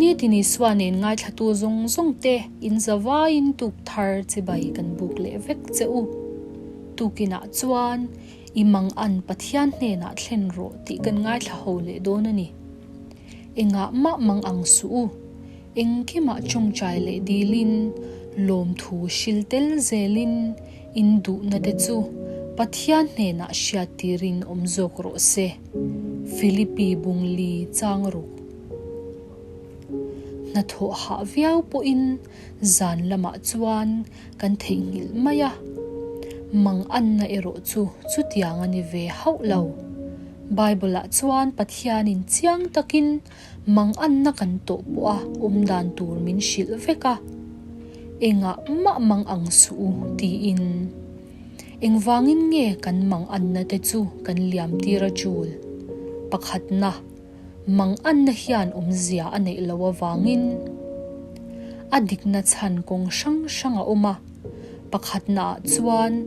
Nitin Isua nen ngaithlatu zawng zawng te in zavaiin tuk thar chibai kan buk leh vek che u. Tukinah chuan i mangan Pathian hnenah thlen rawh tih kan ngaithla ho leh dawn a ni. Engah mah mang ang suh u. Engkimah tawngtai leh dilin, lawmthu hril tel zelin in duhna te chu Pathian hnenah hriat tirin awm zawk rawh se. Philippi Bungli chang ruk. Hnathawh hah viau pawhin zan lamah chuan kan theihnghilh mai a, manganna erawh chu chutiang a ni ve hauh lo. Bible-ah chuan Pathianin chiang takin Manganna kan tawh pawh a awm dan tur min hrilh vek a, engah mah mang ang suh u tiin. Engvangin nge kan manganna te chu kan liam tir a tul? Pakhatna, manganna hian awmzia a neih loh avangin a dikna chhan kawng hrang hrang a awm a. Pakhatnaah chuan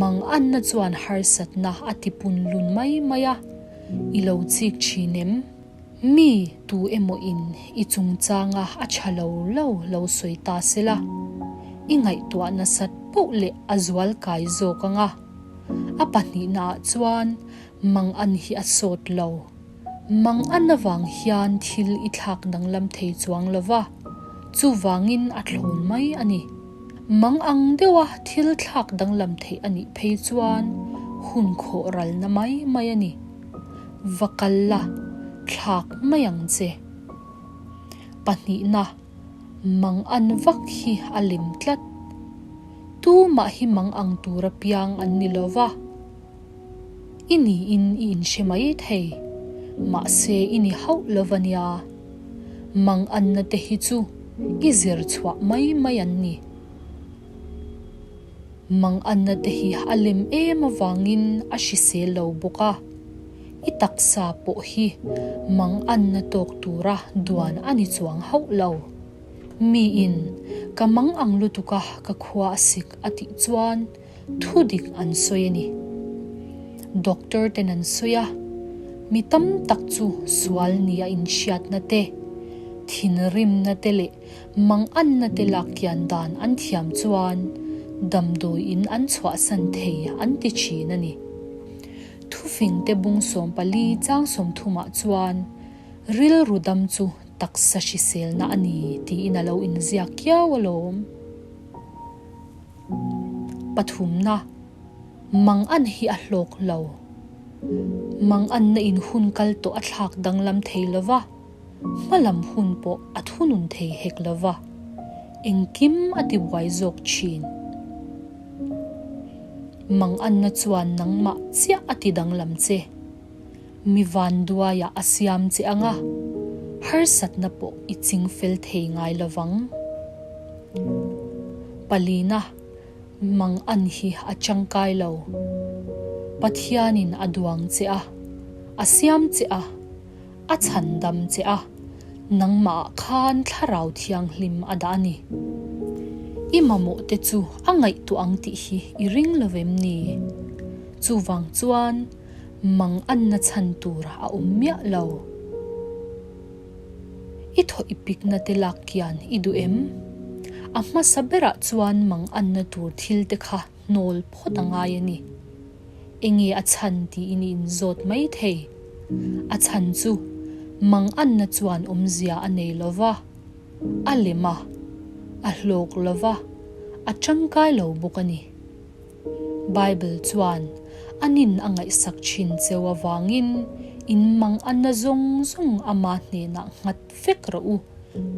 manganna chuan harsatna a tipun lun mai mai a, i lo chik thin em? Mi tu emaw in i chungchanga a tha lo lo lo sawi ta se la, i ngaihtuah nasat poh leh a zual kai zawk ang a. A pahnihnaah chuan mangan hi a sawt lo. Mangan avang hian thil i thlak danglam thei chuang lo va, chuvangin a thlawn mai a ni. Mangang deuha thil thlak danglam theih a nih phei chuan hun khawh ralna mai mai a ni. Va kal la, thlak mai ang che. Pahnihna, mang an vak hi a lem tlat. Tumah hi mang ang tur apiang an ni lo va. I niin i inhre mai thei, mahse i ni hauh lo va nia. Mang anna te hi chu i zir chhuah mai mai an ni. Manganna te hi a lem em avangin a hrisel lo bawk a, i taksa pawh hi manganna tawk tura duan a ni chuang hauh lo. Miin ka mangang lutuk a ka khua a sik a tih chuan thudik an sawi a ni. Doctor ten an sawi a, mi tam tak chu sual nia inhriatna te, thinrimna te leh Manganna te lak kian dan an thiam chuan damdawi in an chhuahsan thei an ti thin a ni. Thufing te bung 14 chang 30 ah chuan rilru dam chu taksa hriselna a ni tiin a lo inziak kiau alawm. Pathumna, Mangan hi a hlawk lo. Manganna in hun kal tawh a thlak danglam thei lova. Hmalam hun pawh a thunun thei hek lo va, engkim a ti buai zawk thin. Manganna chuan nangmah chiah a ti danglam che. Mi vanduaiah a siam che ang a, harsatna pawh i ching fel thei ngai lo vang. Palina, Mangan hi a tangkai lo. Pathianin a duang che a, a siam che a. A chhandam che a, nangmahah khan Thlarau Thianghlim a dah a ni. I mamawh te chu a ngaihtuah ang tih hi i ring lo vem ni? Chuvang chuan mang anna chhan tur a awm miah lo. I thaw i pikna te lak kian i duh em? A hmasa berah chuan mang anna tur thil te kha hnawl phawt a ngai a ni. Enge a chhan tiin i inzawt mai thei. A chhan chu manganna chuan awmzia a nei lo va, a lem a, a hlawk lo va, a tangkai lo bawk a ni. Bible chuan a nin a ngaihsak thin cheu avangin in manganna zawng zawng ama hnenah nghat vek rawh u,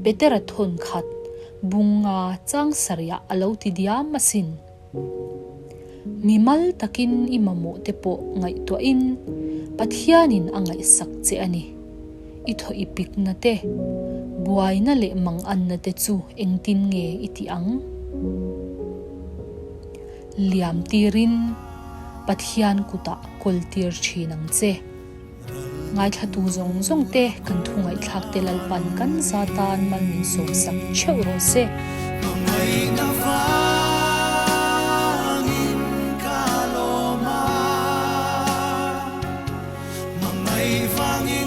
Petera thawn khat bunga chang sarihah a lo ti diam asin. Mi mal takin i mamawh te pawh ngaihtuahin Pathianin a ngaihsak che a ni. I thaw i pikna te, buaina leh manganna te chu engtin nge i tih ang? Liam tirin Pathian kutah kawl tir thin ang che. Ngaithlatu zawng zawng te kan thu ngaihthlak te Lalpan kan za tan mal min sawmsak theuh rawh se. Hmangaihna vangin ka lawm a, hmangaih vangin.